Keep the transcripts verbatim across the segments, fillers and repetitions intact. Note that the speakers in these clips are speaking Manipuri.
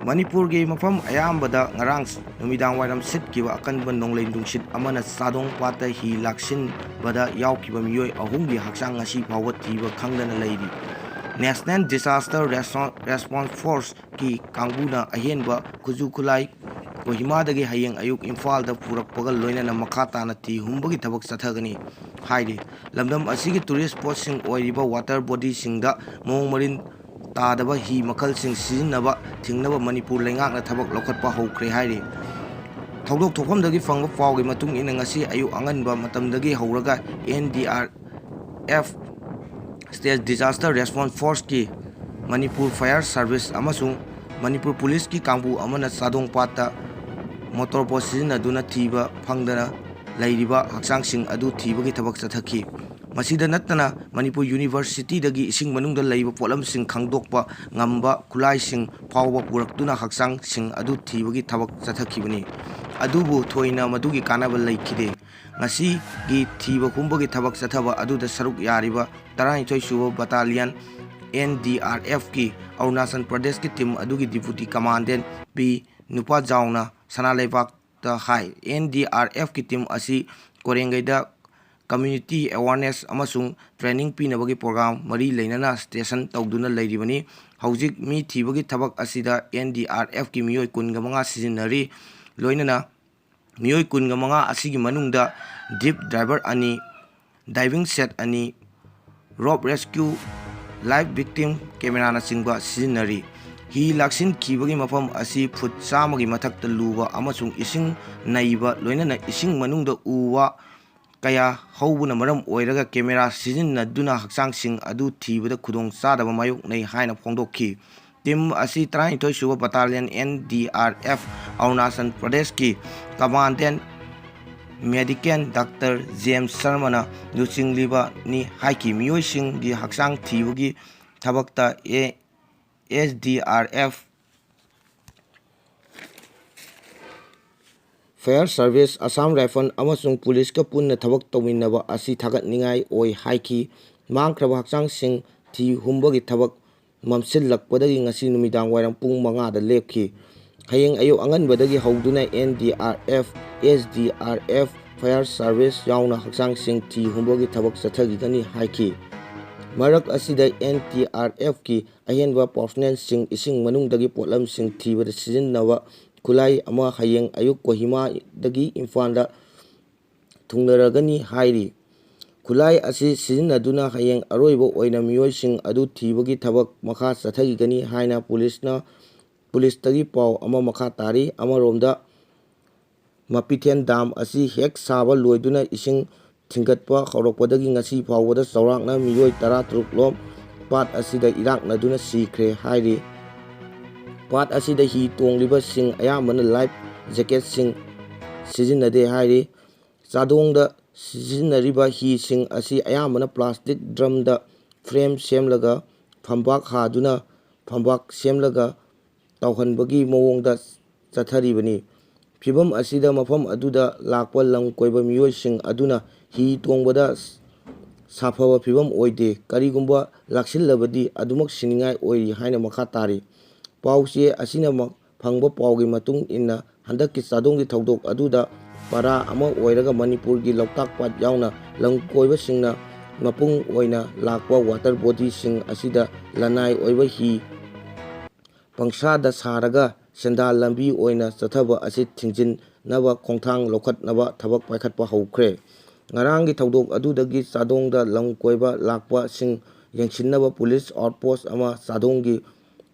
ꯃꯅꯤꯄꯨꯔꯒꯤ ꯃꯐꯝ ꯑꯌꯥꯝꯕꯗ ꯉꯔꯥꯡ ꯅꯨꯃꯤꯗꯥꯡ ꯋꯥꯏꯔꯝ ꯁꯤꯠꯈꯤꯕ ꯑꯀꯟꯕ ꯅꯣꯡꯂꯩ ꯅꯨꯡꯁꯤꯠ ꯑꯃꯅ ꯆꯥꯗꯣꯡ ꯄꯥꯠꯇ ꯍꯤ ꯂꯥꯛꯁꯤꯟꯕꯗ ꯌꯥꯎꯈꯤꯕ ꯃꯤꯑꯣꯏ ꯑꯍꯨꯝꯒꯤ ꯍꯛꯆꯥꯡ ꯉꯁꯤ ꯐꯥꯎꯕ ꯊꯤꯕ ꯈꯪꯗꯅ ꯂꯩꯔꯤ꯫ National Disaster Response Force ꯀꯤ ꯀꯥꯡꯕꯨꯅ ꯑꯍꯦꯟꯕ ꯈꯨꯠꯁꯨ ꯈꯨꯠꯂꯥꯏ ꯀꯣꯍꯤꯃꯥꯗꯒꯤ ꯍꯌꯦꯡ ꯑꯌꯨꯛ ꯏꯝꯐꯥꯜꯗ ꯄꯨꯔꯛꯄꯒ ꯂꯣꯏꯅꯅ ꯃꯈꯥ ꯇꯥꯅ ꯊꯤ ꯍꯨꯝꯕꯒꯤ ꯊꯕꯛ ꯆꯠꯊꯒꯅꯤ ꯍꯥꯏꯔꯤ꯫ ꯂꯝꯗꯝ ꯑꯁꯤꯒꯤ tourist spotꯁꯤꯡ ꯑꯣꯏꯔꯤꯕ water bodyꯁꯤꯡꯗ ꯃꯑꯣꯡ ꯃꯔꯤꯟ ꯇꯥꯗꯕ ꯍꯤ ꯃꯈꯜꯁꯤꯡ ꯁꯤꯖꯤꯟꯅꯕ ꯊꯤꯡꯅꯕ ꯃꯅꯤꯄꯨꯔ ꯂꯩꯉꯥꯛꯅ ꯊꯕꯛ ꯂꯧꯈꯠꯄ ꯍꯧꯈ꯭ꯔꯦ ꯍꯥꯏꯔꯤ꯫ ꯊꯧꯗꯣꯛ ꯊꯣꯛꯐꯝꯗꯒꯤ ꯐꯪꯕ ꯄꯥꯎꯒꯤ ꯃꯇꯨꯡ ꯏꯟꯅ, ꯉꯁꯤ ꯑꯌꯨꯛ ꯑꯉꯟꯕ ꯃꯇꯝꯗꯒꯤ ꯍꯧꯔꯒ N D R F, State Disaster Response Forceꯀꯤ, Manipur Fire Service ꯑꯃꯁꯨꯡ ꯃꯅꯤꯄꯨꯔ ꯄꯨꯂꯤꯁꯀꯤ ꯀꯥꯡꯕꯨ ꯑꯃꯅ ꯆꯥꯗꯣꯡ ꯄꯥꯠꯇ motor boat ꯁꯤꯖꯤꯟꯅꯗꯨꯅ ꯊꯤꯕ ꯐꯪꯗꯅ ꯂꯩꯔꯤꯕ ꯍꯛꯆꯥꯡꯁꯤꯡ ꯑꯗꯨ ꯊꯤꯕꯒꯤ ꯊꯕꯛ ꯆꯠꯊꯈꯤ꯫ ꯃꯁꯤꯗ ꯅꯠꯇꯅ ꯃꯅꯤꯄꯨꯔ Universityꯗꯒꯤ ꯏꯁꯤꯡ ꯃꯅꯨꯡꯗ ꯂꯩꯕ ꯄꯣꯠꯂꯝꯁꯤꯡ ꯈꯪꯗꯣꯛꯄ ꯉꯝꯕ ꯈꯨꯠꯂꯥꯏꯁꯤꯡ ꯐꯥꯎꯕ ꯄꯨꯔꯛꯇꯨꯅ ꯍꯛꯆꯥꯡꯁꯤꯡ ꯑꯗꯨ ꯊꯤꯕꯒꯤ ꯊꯕꯛ ꯆꯠꯊꯈꯤꯕꯅꯤ꯫ ꯑꯗꯨꯕꯨ ꯊꯣꯏꯅ ꯃꯗꯨꯒꯤ ꯀꯥꯟꯅꯕ ꯂꯩꯈꯤꯗꯦ꯫ ꯉꯁꯤꯒꯤ ꯊꯤꯕ ꯍꯨꯝꯕꯒꯤ ꯊꯕꯛ ꯆꯠꯊꯕ ꯑꯗꯨꯗ ꯁꯔꯨꯛ ꯌꯥꯔꯤꯕ ꯇꯔꯥꯅꯤꯊꯣꯏ ꯁꯨꯕ Battalion N D R Fꯀꯤ Arunachal ꯄ꯭ꯔꯗꯦꯁꯀꯤ team ꯑꯗꯨꯒꯤ Deputy Commandant P ꯅꯨꯄꯥꯖꯥꯎꯅ ꯁꯅꯥ ꯂꯩꯕꯥꯛꯇ ꯍꯥꯏ꯫ N D R Fꯀꯤ team ꯑꯁꯤ ꯀꯣꯔꯦꯡꯒꯩꯗ community awareness ꯑꯃꯁꯨꯡ training ꯄꯤꯅꯕꯒꯤ program ꯃꯔꯤ ꯂꯩꯅꯅ station ꯇꯧꯗꯨꯅ ꯂꯩꯔꯤꯕꯅꯤ꯫ ꯍꯧꯖꯤꯛ ꯃꯤ ꯊꯤꯕꯒꯤ ꯊꯕꯛ ꯑꯁꯤꯗ N D R Fꯀꯤ ꯃꯤꯑꯣꯏ ꯀꯨꯟꯒ ꯃꯉꯥ ꯁꯤꯖꯤꯟꯅꯔꯤ꯫ ꯂꯣꯏꯅꯅ ꯃꯤꯑꯣꯏ ꯀꯨꯟꯒ ꯃꯉꯥ ꯑꯁꯤꯒꯤ ꯃꯅꯨꯡꯗ deep diver ꯑꯅꯤ, diving set ꯑꯅꯤ, rope rescue, live victim cameraꯅꯆꯤꯡꯕ ꯁꯤꯖꯤꯟꯅꯔꯤ꯫ ꯍꯤ ꯂꯥꯛꯁꯤꯟꯈꯤꯕꯒꯤ ꯃꯐꯝ ꯑꯁꯤ ꯐꯨꯠ ꯆꯥꯝꯃꯒꯤ ꯃꯊꯛꯇ ꯂꯨꯕ ꯑꯃꯁꯨꯡ ꯏꯁꯤꯡ ꯅꯩꯕ, ꯂꯣꯏꯅꯅ ꯏꯁꯤꯡ ꯃꯅꯨꯡꯗ ꯎ ꯋꯥ ꯀꯌꯥ ꯍꯧꯕꯅ ꯃꯔꯝ ꯑꯣꯏꯔꯒ camera ꯁꯤꯖꯤꯟꯅꯗꯨꯅ ꯍꯛꯆꯥꯡꯁꯤꯡ ꯑꯗꯨ ꯊꯤꯕꯗ ꯈꯨꯗꯣꯡꯆꯥꯗꯕ ꯃꯥꯌꯣꯛꯅꯩ ꯍꯥꯏꯅ ꯐꯣꯡꯗꯣꯛꯈꯤ꯫ Team ꯑꯁꯤ ꯇꯔꯥꯅꯤꯊꯣꯏ ꯁꯨꯕ Battalion N D R F Arunachal ꯄ꯭ꯔꯗꯦꯁꯀꯤ Commandant Medican Doctor James Sharmana ꯂꯨꯆꯤꯡꯂꯤꯕꯅꯤ ꯍꯥꯏꯈꯤ꯫ ꯃꯤꯑꯣꯏꯁꯤꯡꯒꯤ ꯍꯛꯆꯥꯡ ꯊꯤꯕꯒꯤ ꯊꯕꯛꯇ A-, S D R F, Fire Service, Assam Rifle ꯑꯃꯁꯨꯡ ꯄꯨꯂꯤꯁꯀ ꯄꯨꯟꯅ ꯊꯕꯛ ꯇꯧꯃꯤꯟꯅꯕ ꯑꯁꯤ ꯊꯥꯒꯠꯅꯤꯡꯉꯥꯏ ꯑꯣꯏ ꯍꯥꯏꯈꯤ꯫ ꯃꯥꯡꯈ꯭ꯔꯕ ꯍꯛꯆꯥꯡꯁꯤꯡ ꯊꯤ ꯍꯨꯝꯕꯒꯤ ꯊꯕꯛ ꯃꯝꯁꯤꯜꯂꯛꯄꯗꯒꯤ ꯉꯁꯤ ꯅꯨꯃꯤꯗꯥꯡ ꯋꯥꯏꯔꯝ ꯄꯨꯡ ꯃꯉꯥꯗ ꯂꯦꯞꯈꯤ꯫ ꯍꯌꯦꯡ ꯑꯌꯨꯛ ꯑꯉꯟꯕꯗꯒꯤ ꯍꯧꯗꯨꯅ N D R F, S D R F, fire service ꯌꯥꯎꯅ ꯍꯛꯆꯥꯡꯁꯤꯡ ꯊꯤ ꯍꯨꯝꯕꯒꯤ ꯊꯕꯛ ꯆꯠꯊꯈꯤꯒꯅꯤ ꯍꯥꯏꯈꯤ꯫ ꯃꯔꯛ ꯑꯁꯤꯗ N D R F ꯀꯤ ꯑꯍꯦꯟꯕ personnel ꯁꯤꯡ ꯏꯁꯤꯡ ꯃꯅꯨꯡꯗꯒꯤ ꯄꯣꯠꯂꯝꯁꯤꯡ ꯊꯤꯕꯗ ꯁꯤꯖꯤꯟꯅꯕ ꯈꯨꯠꯂꯥꯏ ꯑꯃ ꯍꯌꯦꯡ ꯑꯌꯨꯛ ꯀꯣꯍꯤꯃꯥꯗꯒꯤ ꯏꯝꯐꯥꯜꯗ ꯊꯨꯡꯂꯔꯒꯅꯤ ꯍꯥꯏꯔꯤ꯫ ꯈꯨꯠꯂꯥꯏ ꯑꯁꯤ ꯁꯤꯖꯤꯟꯅꯗꯨꯅ ꯍꯌꯦꯡ ꯑꯔꯣꯏꯕ ꯑꯣꯏꯅ ꯃꯤꯑꯣꯏꯁꯤꯡ ꯑꯗꯨ ꯊꯤꯕꯒꯤ ꯊꯕꯛ ꯃꯈꯥ ꯆꯠꯊꯈꯤꯒꯅꯤ ꯍꯥꯏꯅ ꯄꯨꯂꯤꯁꯅ, ꯄꯨꯂꯤꯁꯇꯒꯤ ꯄꯥꯎ ꯑꯃ ꯃꯈꯥ ꯇꯥꯔꯤ꯫ ꯑꯃꯔꯣꯝꯗ, ꯃꯄꯤꯊꯦꯟ ꯗꯥꯝ ꯑꯁꯤ ꯍꯦꯛ ꯁꯥꯕ ꯂꯣꯏꯗꯨꯅ ꯏꯁꯤꯡ ꯊꯤꯡꯒꯠꯄ ꯍꯧꯔꯛꯄꯗꯒꯤ ꯉꯁꯤ ꯐꯥꯎꯕꯗ ꯆꯥꯎꯔꯥꯛꯅ ꯃꯤꯑꯣꯏ ꯇꯔꯥꯇꯔꯨꯛ ꯂꯣꯝ ꯄꯥꯠ ꯑꯁꯤꯗ ꯏꯔꯥꯛꯅꯗꯨꯅ ꯁꯤꯈ꯭ꯔꯦ ꯍꯥꯏꯔꯤ꯫ ꯄꯥꯠ ꯑꯁꯤꯗ ꯍꯤ ꯇꯣꯡꯂꯤꯕꯁꯤꯡ ꯑꯌꯥꯝꯕꯅ life jacket ꯁꯤꯡ ꯁꯤꯖꯤꯟꯅꯗꯦ ꯍꯥꯏꯔꯤ꯫ ꯆꯥꯗꯣꯡꯗ ꯁꯤꯖꯤꯟꯅꯔꯤꯕ ꯍꯤꯁꯤꯡ ꯑꯁꯤ ꯑꯌꯥꯝꯕꯅ plastic drum ꯗ frame ꯁꯦꯝꯂꯒ ꯐꯝꯕꯥꯛ ꯍꯥꯗꯨꯅ, ꯐꯝꯕꯥꯛ ꯁꯦꯝꯂꯒ ꯇꯥꯎꯍꯟꯕꯒꯤ ꯃꯑꯣꯡꯗ ꯆꯠꯊꯔꯤꯕꯅꯤ꯫ ꯐꯤꯚꯝ ꯑꯁꯤꯗ ꯃꯐꯝ ꯑꯗꯨꯗ ꯂꯥꯛꯄ ꯂꯝ ꯀꯣꯏꯕ ꯃꯤꯑꯣꯏꯁꯤꯡ ꯑꯗꯨꯅ ꯍꯤ ꯇꯣꯡꯕꯗ ꯁꯥꯐꯕ ꯐꯤꯚꯝ ꯑꯣꯏꯗꯦ꯫ ꯀꯔꯤꯒꯨꯝꯕ ꯂꯥꯛꯁꯤꯜꯂꯕꯗꯤ ꯑꯗꯨꯃꯛ ꯁꯤꯅꯤꯡꯉꯥꯏ ꯑꯣꯏꯔꯤ ꯍꯥꯏꯅ ꯃꯈꯥ ꯇꯥꯔꯤ꯫ ꯄꯥꯎ ꯆꯦ ꯑꯁꯤꯅ ꯃ-, ꯐꯪꯕ ꯄꯥꯎꯒꯤ ꯃꯇꯨꯡ ꯏꯟꯅ, ꯍꯟꯗꯛꯀꯤ ꯆꯥꯗꯣꯡꯒꯤ ꯊꯧꯗꯣꯛ ꯑꯗꯨꯗ ꯄꯔꯥ ꯑꯃ ꯑꯣꯏꯔꯒ ꯃꯅꯤꯄꯨꯔꯒꯤ ꯂꯣꯛꯇꯥꯛ ꯄꯥꯠ ꯌꯥꯎꯅ ꯂꯝ ꯀꯣꯏꯕꯁꯤꯡꯅ ꯃꯄꯨꯡ ꯑꯣꯏꯅ ꯂꯥꯛꯄ water body ꯁꯤꯡ ꯑꯁꯤꯗ ꯂꯅꯥꯏ ꯑꯣꯏꯕ ꯍꯤ ꯄꯪꯁꯥꯗ ꯁꯥꯔꯒ ꯁꯦꯟꯗꯥꯟ ꯂꯝꯕꯤ ꯑꯣꯏꯅ ꯆꯠꯊꯕ ꯑꯁꯤ ꯊꯤꯡꯖꯤꯟꯅꯕ ꯈꯣꯡꯊꯥꯡ ꯂꯧꯈꯠꯅꯕ ꯊꯕꯛ ꯄꯥꯏꯈꯠꯄ ꯍꯧꯈ꯭ꯔꯦ꯫ ꯉꯔꯥꯡꯒꯤ ꯊꯧꯗꯣꯛ ꯑꯗꯨꯗꯒꯤ ꯆꯥꯗꯣꯡꯗ ꯂꯝ ꯀꯣꯏꯕ ꯂꯥꯛꯄꯁꯤꯡ ꯌꯦꯡꯁꯤꯟꯅꯕ ꯄꯨꯂꯤꯁ outpost ꯑꯃ ꯆꯥꯗꯣꯡꯒꯤ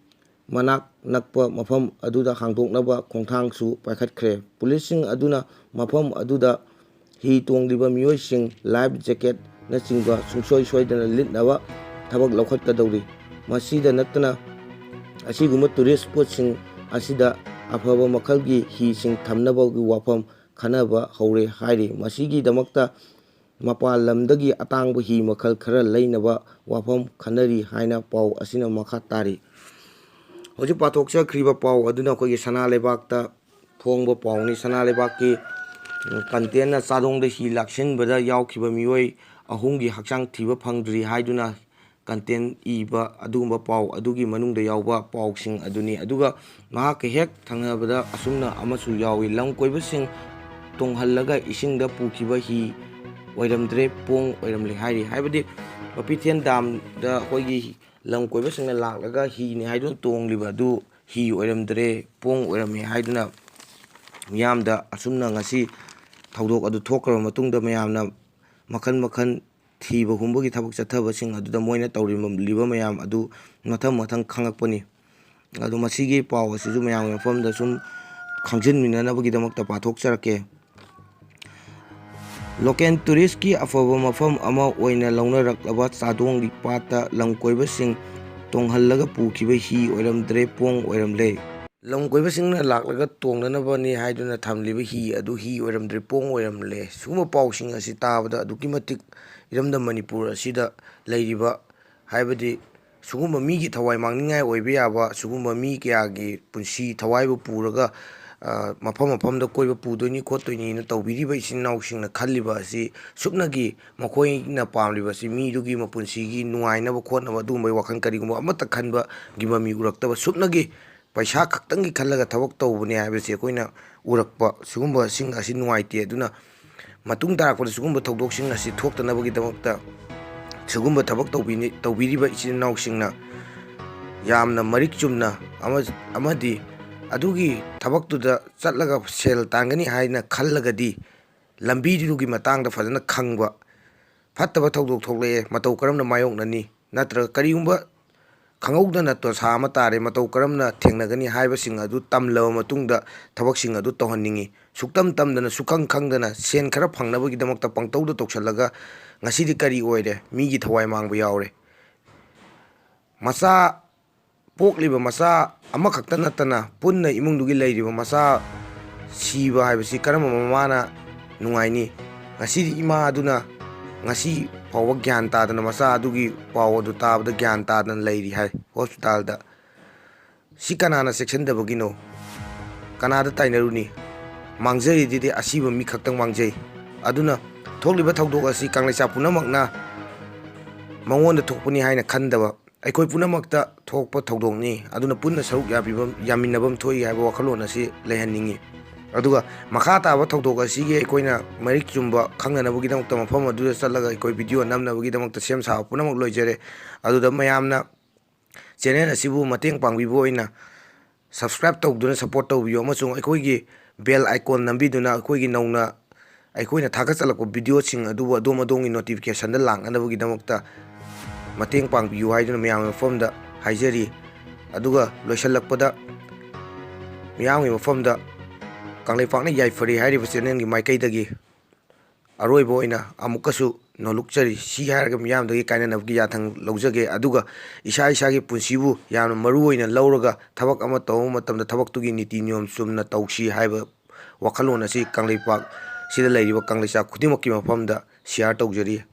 ꯃꯅꯥꯛ ꯅꯛꯄ ꯃꯐꯝ ꯑꯗꯨꯗ ꯍꯥꯡꯗꯣꯛꯅꯕ ꯈꯣꯡꯊꯥꯡꯁꯨ ꯄꯥꯏꯈꯠꯈ꯭ꯔꯦ꯫ ꯄꯨꯂꯤꯁꯁꯤꯡ ꯑꯗꯨꯅ ꯃꯐꯝ ꯑꯗꯨꯗ ꯍꯤ ꯇꯣꯡꯂꯤꯕ ꯃꯤꯑꯣꯏꯁꯤꯡ life jacket ꯅꯆꯤꯡꯕ ꯁꯨꯡꯁꯣꯏ ꯁꯣꯏꯗꯅ ꯂꯤꯠꯅꯕ ꯊꯕꯛ ꯂꯧꯈꯠꯀꯗꯧꯔꯤ꯫ ꯃꯁꯤꯗ ꯅꯠꯇꯅ, ꯑꯁꯤꯒꯨꯝꯕ tourist spot ꯁꯤꯡ ꯑꯁꯤꯗ ꯑꯐꯕ ꯃꯈꯜꯒꯤ ꯍꯤꯁꯤꯡ ꯊꯝꯅꯕꯒꯤ ꯋꯥꯐꯝ ꯈꯟꯅꯕ ꯍꯧꯔꯦ ꯍꯥꯏꯔꯤ꯫ ꯃꯁꯤꯒꯤꯗꯃꯛꯇ ꯃꯄꯥꯟ ꯂꯝꯗꯒꯤ ꯑꯇꯥꯡꯕ ꯍꯤ ꯃꯈꯜ ꯈꯔ ꯂꯩꯅꯕ ꯋꯥꯐꯝ ꯈꯟꯅꯔꯤ ꯍꯥꯏꯅ ꯄꯥꯎ ꯑꯁꯤꯅ ꯃꯈꯥ ꯇꯥꯔꯤ꯫ ꯍꯧꯖꯤꯛ ꯄꯥꯊꯣꯛꯆꯈ꯭ꯔꯤꯕ ꯄꯥꯎ ꯑꯗꯨꯅ ꯑꯩꯈꯣꯏꯒꯤ ꯁꯅꯥ ꯂꯩꯕꯥꯛꯇ ꯐꯣꯡꯕ ꯄꯥꯎꯅꯤ꯫ ꯁꯅꯥ ꯂꯩꯕꯥꯛꯀꯤ, ꯎꯝ, container ꯅ ꯆꯥꯗꯣꯡꯗ ꯍꯤ ꯂꯥꯛꯁꯤꯟꯕꯗ ꯌꯥꯎꯈꯤꯕ ꯃꯤꯑꯣꯏ ꯑꯍꯨꯝꯒꯤ ꯍꯛꯆꯥꯡ ꯊꯤꯕ ꯐꯪꯗ꯭ꯔꯤ ꯍꯥꯏꯗꯨꯅ ꯀꯟꯇꯦꯟ ꯏꯕ ꯑꯗꯨꯒꯨꯝꯕ ꯄꯥꯎ ꯑꯗꯨꯒꯤ ꯃꯅꯨꯡꯗ ꯌꯥꯎꯕ ꯄꯥꯎꯁꯤꯡ ꯑꯗꯨꯅꯤ꯫ ꯑꯗꯨꯒ ꯃꯍꯥꯛꯀ ꯍꯦꯛ ꯊꯪꯅꯕꯗ ꯑꯁꯨꯝꯅ ꯑꯃꯁꯨ ꯌꯥꯎꯏ, ꯂꯝ ꯀꯣꯏꯕꯁꯤꯡ ꯇꯣꯡꯍꯜꯂꯒ ꯏꯁꯤꯡꯗ ꯄꯨꯈꯤꯕ ꯍꯤ ꯑꯣꯏꯔꯝꯗ꯭ꯔꯦ, ꯄꯣꯡ ꯑꯣꯏꯔꯝꯂꯦ ꯍꯥꯏꯔꯤ꯫ ꯍꯥꯏꯕꯗꯤ ꯃꯄꯤꯊꯦꯟ ꯗꯥꯝꯗ ꯑꯩꯈꯣꯏꯒꯤ ꯂꯝ ꯀꯣꯏꯕꯁꯤꯡꯅ ꯂꯥꯛꯂꯒ ꯍꯤꯅꯤ ꯍꯥꯏꯗꯨꯅ ꯇꯣꯡꯂꯤꯕ ꯑꯗꯨ ꯍꯤ ꯑꯣꯏꯔꯝꯗ꯭ꯔꯦ, ꯄꯣꯡ ꯑꯣꯏꯔꯝꯃꯦ ꯍꯥꯏꯗꯨꯅ ꯃꯤꯌꯥꯝꯗ ꯑꯁꯨꯝꯅ ꯉꯁꯤ ꯊꯧꯗꯣꯛ ꯑꯗꯨ ꯊꯣꯛꯈ꯭ꯔꯕ ꯃꯇꯨꯡꯗ ꯃꯌꯥꯝꯅ ꯃꯈꯜ ꯃꯈꯜ ꯊꯤꯕ ꯍꯨꯝꯕꯒꯤ ꯊꯕꯛ ꯆꯠꯊꯕꯁꯤꯡ ꯑꯗꯨꯗ ꯃꯣꯏꯅ ꯇꯧꯔꯤꯕ ꯃꯌꯥꯝ ꯑꯗꯨ ꯃꯊꯪ ꯃꯊꯪ ꯈꯪꯂꯛꯄꯅꯤ꯫ ꯑꯗꯣ ꯃꯁꯤꯒꯤ ꯄꯥꯎ ꯑꯁꯤꯁꯨ ꯃꯌꯥꯝꯒꯤ ꯃꯐꯝꯗ ꯁꯨꯝ ꯈꯪꯖꯤꯟꯃꯤꯟꯅꯅꯕꯒꯤꯗꯃꯛꯇ ꯄꯥꯊꯣꯛꯆꯔꯛꯀꯦ꯫ ꯂꯣꯀꯦꯜ ꯇꯨꯔꯤꯁꯀꯤ ꯑꯐꯕ ꯃꯐꯝ ꯑꯃ ꯑꯣꯏꯅ ꯂꯧꯅꯔꯛꯂꯕ ꯆꯥꯗꯣꯡꯒꯤ ꯄꯥꯠꯇ ꯂꯝꯀꯣꯏꯕꯁꯤꯡ ꯇꯣꯡꯍꯜꯂꯒ ꯄꯨꯈꯤꯕ ꯍꯤ ꯑꯣꯏꯔꯝꯗ꯭ꯔꯦ, ꯄꯣꯡ ꯑꯣꯏꯔꯝꯂꯦ꯫ ꯂꯝꯀꯣꯏꯕꯁꯤꯡꯅ ꯂꯥꯛꯂꯒ ꯇꯣꯡꯅꯅꯕꯅꯤ ꯍꯥꯏꯗꯨꯅ ꯊꯝꯂꯤꯕ ꯍꯤ ꯑꯗꯨ ꯍꯤ ꯑꯣꯏꯔꯝꯗ꯭ꯔꯦ, ꯄꯣꯡ ꯑꯣꯏꯔꯝꯂꯦ꯫ ꯁꯤꯒꯨꯝꯕ ꯄꯥꯎꯁꯤꯡ ꯑꯁꯤ ꯇꯥꯕꯗ ꯑꯗꯨꯛꯀꯤ ꯃꯇꯤꯛ ꯏꯔꯝꯗꯝ ꯃꯅꯤꯄꯨꯔ ꯑꯁꯤꯗ ꯂꯩꯔꯤꯕ, ꯍꯥꯏꯕꯗꯤ ꯁꯤꯒꯨꯝꯕ ꯃꯤꯒꯤ ꯊꯋꯥꯏ ꯃꯥꯡꯅꯤꯡꯉꯥꯏ ꯑꯣꯏꯕ ꯌꯥꯕ, ꯁꯤꯒꯨꯝꯕ ꯃꯤ ꯀꯌꯥꯒꯤ ꯄꯨꯟꯁꯤ ꯊꯋꯥꯏꯕꯨ ꯄꯨꯔꯒ, ꯑ, ꯃꯐꯝ ꯃꯐꯝꯗ ꯀꯣꯏꯕ ꯄꯨꯗꯣꯏꯅꯤ ꯈꯣꯠꯇꯣꯏꯅꯤꯅ ꯇꯧꯕꯤꯔꯤꯕ ꯏꯆꯤꯟ ꯏꯅꯥꯎꯁꯤꯡꯅ ꯈꯜꯂꯤꯕ ꯑꯁꯤ ꯁꯨꯞꯅꯒꯤ ꯃꯈꯣꯏꯅ ꯄꯥꯝꯂꯤꯕ ꯑꯁꯤ ꯃꯤꯗꯨꯒꯤ ꯃꯄꯨꯟꯁꯤꯒꯤ ꯅꯨꯡꯉꯥꯏꯅꯕ ꯈꯣꯠꯅꯕ ꯑꯗꯨꯒꯨꯝꯕꯒꯤ ꯋꯥꯈꯜ ꯀꯔꯤꯒꯨꯝꯕ ꯑꯃꯠꯇ ꯈꯟꯕꯒꯤ ꯃꯃꯤ ꯎꯔꯛꯇꯕ, ꯁꯨꯞꯅꯒꯤ ꯄꯩꯁꯥ ꯈꯛꯇꯪꯒꯤ ꯈꯜꯂꯒ ꯊꯕꯛ ꯇꯧꯕꯅꯦ ꯍꯥꯏꯕꯁꯤ ꯑꯩꯈꯣꯏꯅ ꯎꯔꯛꯄ, ꯁꯤꯒꯨꯝꯕꯁꯤꯡ ꯑꯁꯤ ꯅꯨꯡꯉꯥꯏꯇꯦ꯫ ꯑꯗꯨꯅ ꯃꯇꯨꯡ ꯇꯥꯔꯛꯄꯗ ꯁꯤꯒꯨꯝꯕ ꯊꯧꯗꯣꯛꯁꯤꯡ ꯑꯁꯤ ꯊꯣꯛꯇꯅꯕꯒꯤꯗꯃꯛꯇ ꯁꯤꯒꯨꯝꯕ ꯊꯕꯛ ꯇꯧꯕꯤꯅꯤ-, ꯇꯧꯕꯤꯔꯤꯕ ꯏꯆꯤꯟ ꯏꯅꯥꯎꯁꯤꯡꯅ ꯌꯥꯝꯅ ꯃꯔꯤꯛ ꯆꯨꯝꯅ ꯑꯃ-, ꯑꯃꯗꯤ ꯑꯗꯨꯒꯤ ꯊꯕꯛꯇꯨꯗ ꯆꯠꯂꯒ ꯁꯦꯜ ꯇꯥꯟꯒꯅꯤ ꯍꯥꯏꯅ ꯈꯜꯂꯒꯗꯤ ꯂꯝꯕꯤꯗꯨꯒꯤ ꯃꯇꯥꯡꯗ ꯐꯖꯅ ꯈꯪꯕ, ꯐꯠꯇꯕ ꯊꯧꯗꯣꯛ ꯊꯣꯛꯂꯛꯑꯦ, ꯃꯇꯧ ꯀꯔꯝꯅ ꯃꯥꯌꯣꯛꯅꯅꯤ, ꯅꯠꯇ꯭ꯔꯒ ꯀꯔꯤꯒꯨꯝꯕ ꯈꯪꯍꯧꯗꯅ ꯗꯣꯁꯥ ꯑꯃ ꯇꯥꯔꯦ, ꯃꯇꯧ ꯀꯔꯝꯅ ꯊꯦꯡꯅꯒꯅꯤ ꯍꯥꯏꯕꯁꯤꯡ ꯑꯗꯨ ꯇꯝꯂꯕ ꯃꯇꯨꯡꯗ ꯊꯕꯛꯁꯤꯡ ꯑꯗꯨ ꯇꯧꯍꯟꯅꯤꯡꯉꯤ꯫ ꯁꯨꯛꯇꯝ ꯇꯝꯗꯅ, ꯁꯨꯛꯈꯪ ꯈꯪꯗꯅ, ꯁꯦꯟ ꯈꯔ ꯐꯪꯅꯕꯒꯤꯗꯃꯛꯇ ꯄꯪꯇꯧꯗ ꯇꯧꯁꯜꯂꯒ ꯉꯁꯤꯗꯤ ꯀꯔꯤ ꯑꯣꯏꯔꯦ? ꯃꯤꯒꯤ ꯊꯋꯥꯏ ꯃꯥꯡꯕ ꯌꯥꯎꯔꯦ꯫ ꯃꯆꯥ, ꯄꯣꯛꯂꯤꯕ ꯃꯆꯥ ꯑꯃꯈꯛꯇ ꯅꯠꯇꯅ ꯄꯨꯟꯅ ꯏꯃꯨꯡꯗꯨꯒꯤ ꯂꯩꯔꯤꯕ ꯃꯆꯥ ꯁꯤꯕ ꯍꯥꯏꯕꯁꯤ ꯀꯔꯝꯕ ꯃꯃꯥꯅ ꯅꯨꯡꯉꯥꯏꯅꯤ? ꯉꯁꯤꯗꯤ ꯏꯃꯥ ꯑꯗꯨꯅ ꯉꯁꯤ ꯐꯥꯎꯕ ꯒ꯭ꯌꯥꯟ ꯇꯥꯗꯅ, ꯃꯆꯥ ꯑꯗꯨꯒꯤ ꯄꯥꯎ ꯑꯗꯨ ꯇꯥꯕꯗ ꯒ꯭ꯌꯥꯟ ꯇꯥꯗꯅ ꯂꯩꯔꯤ ꯍꯥꯏ ꯍꯣꯁꯄꯤꯇꯥꯜꯗ꯫ ꯁꯤ ꯀꯅꯥꯅ ꯆꯦꯛꯁꯤꯟꯗꯕꯒꯤꯅꯣ? ꯀꯅꯥꯗ ꯇꯥꯏꯅꯔꯨꯅꯤ? ꯃꯥꯡꯖꯔꯤꯗꯨꯗꯤ ꯑꯁꯤꯕ ꯃꯤ ꯈꯛꯇꯪ ꯃꯥꯡꯖꯩ꯫ ꯑꯗꯨꯅ ꯊꯣꯛꯂꯤꯕ ꯊꯧꯗꯣꯛ ꯑꯁꯤ ꯀꯪꯂꯩꯆꯥ ꯄꯨꯝꯅꯃꯛꯅ ꯃꯉꯣꯟꯗ ꯊꯣꯛꯄꯅꯤ ꯍꯥꯏꯅ ꯈꯟꯗꯕ, ꯑꯩꯈꯣꯏ ꯄꯨꯝꯅꯃꯛꯇ ꯊꯣꯛꯄ ꯊꯧꯗꯣꯛꯅꯤ꯫ ꯑꯗꯨꯅ ꯄꯨꯟꯅ ꯁꯔꯨꯛ ꯌꯥꯕꯤꯕ, ꯌꯥꯃꯤꯟꯅꯕ ꯑꯃ ꯊꯣꯛꯏ ꯍꯥꯏꯕ ꯋꯥꯈꯜꯂꯣꯟ ꯑꯁꯤ ꯂꯩꯍꯟꯅꯤꯡꯏ꯫ ꯑꯗꯨꯒ ꯃꯈꯥ ꯇꯥꯕ ꯊꯧꯗꯣꯛ ꯑꯁꯤꯒꯤ ꯑꯩꯈꯣꯏꯅ ꯃꯔꯤꯛ ꯆꯨꯝꯕ ꯈꯪꯅꯅꯕꯒꯤꯗꯃꯛꯇ ꯃꯐꯝ ꯑꯗꯨꯗ ꯆꯠꯂꯒ ꯑꯩꯈꯣꯏ ꯚꯤꯗꯤꯑꯣ ꯅꯝꯅꯕꯒꯤꯗꯃꯛꯇ ꯁꯦꯝ ꯁꯥꯕ ꯄꯨꯝꯅꯃꯛ ꯂꯣꯏꯖꯔꯦ꯫ ꯑꯗꯨꯗ ꯃꯌꯥꯝꯅ ꯆꯦꯅꯦꯜ ꯑꯁꯤꯕꯨ ꯃꯇꯦꯡ ꯄꯥꯡꯕꯤꯕ ꯑꯣꯏꯅ subscribe ꯇꯧꯗꯨꯅ support ꯇꯧꯕꯤꯌꯨ, ꯑꯃꯁꯨꯡ ꯑꯩꯈꯣꯏꯒꯤ bell icon ꯅꯝꯕꯤꯗꯨꯅ ꯑꯩꯈꯣꯏꯒꯤ ꯅꯧꯅ ꯑꯩꯈꯣꯏꯅ ꯊꯥꯒꯠꯆꯔꯛꯄ ꯚꯤꯗꯤꯑꯣꯁꯤꯡ ꯑꯗꯨꯕꯨ ꯑꯗꯣꯝ ꯑꯗꯣꯝꯒꯤ notificationꯗ ꯂꯥꯛꯅꯅꯕꯒꯤꯗꯃꯛꯇ ꯃꯇꯦꯡ ꯄꯥꯡꯕꯤꯌꯨ ꯍꯥꯏꯗꯨꯅ ꯃꯌꯥꯝꯒꯤ ꯃꯐꯝꯗ ꯍꯥꯏꯖꯔꯤ꯫ ꯑꯗꯨꯒ ꯂꯣꯏꯁꯤꯜꯂꯛꯄꯗ ꯃꯤꯌꯥꯝꯒꯤ ꯃꯐꯝꯗ ꯀꯪꯂꯩꯄꯥꯛꯅ ꯌꯥꯏꯐꯔꯤ ꯍꯥꯏꯔꯤꯕ ꯆꯦꯅꯦꯜꯒꯤ ꯃꯥꯏꯀꯩꯗꯒꯤ ꯑꯔꯣꯏꯕ ꯑꯣꯏꯅ ꯑꯃꯨꯛꯀꯁꯨ ꯅꯣꯂꯨꯛꯆꯔꯤ꯫ ꯁꯤ ꯍꯥꯏꯔꯒ ꯃꯤꯌꯥꯝꯗꯒꯤ ꯀꯥꯏꯅꯅꯕꯒꯤ ꯌꯥꯊꯪ ꯂꯧꯖꯒꯦ꯫ ꯑꯗꯨꯒ ꯏꯁꯥ ꯏꯁꯥꯒꯤ ꯄꯨꯟꯁꯤꯕꯨ ꯌꯥꯝꯅ ꯃꯔꯨ ꯑꯣꯏꯅ ꯂꯧꯔꯒ ꯊꯕꯛ ꯑꯃ ꯇꯧꯕ ꯃꯇꯝꯗ ꯊꯕꯛꯇꯨꯒꯤ ꯅꯤꯇꯤ ꯅꯤꯌꯣꯝ ꯆꯨꯝꯅ ꯇꯧꯁꯤ ꯍꯥꯏꯕ ꯋꯥꯈꯜꯂꯣꯟ ꯑꯁꯤ ꯀꯪꯂꯩꯄꯥꯛ ꯁꯤꯗ ꯂꯩꯔꯤꯕ ꯀꯪꯂꯩꯆꯥ ꯈꯨꯗꯤꯡꯃꯛꯀꯤ ꯃꯐꯝꯗ share ꯇꯧꯖꯔꯤ꯫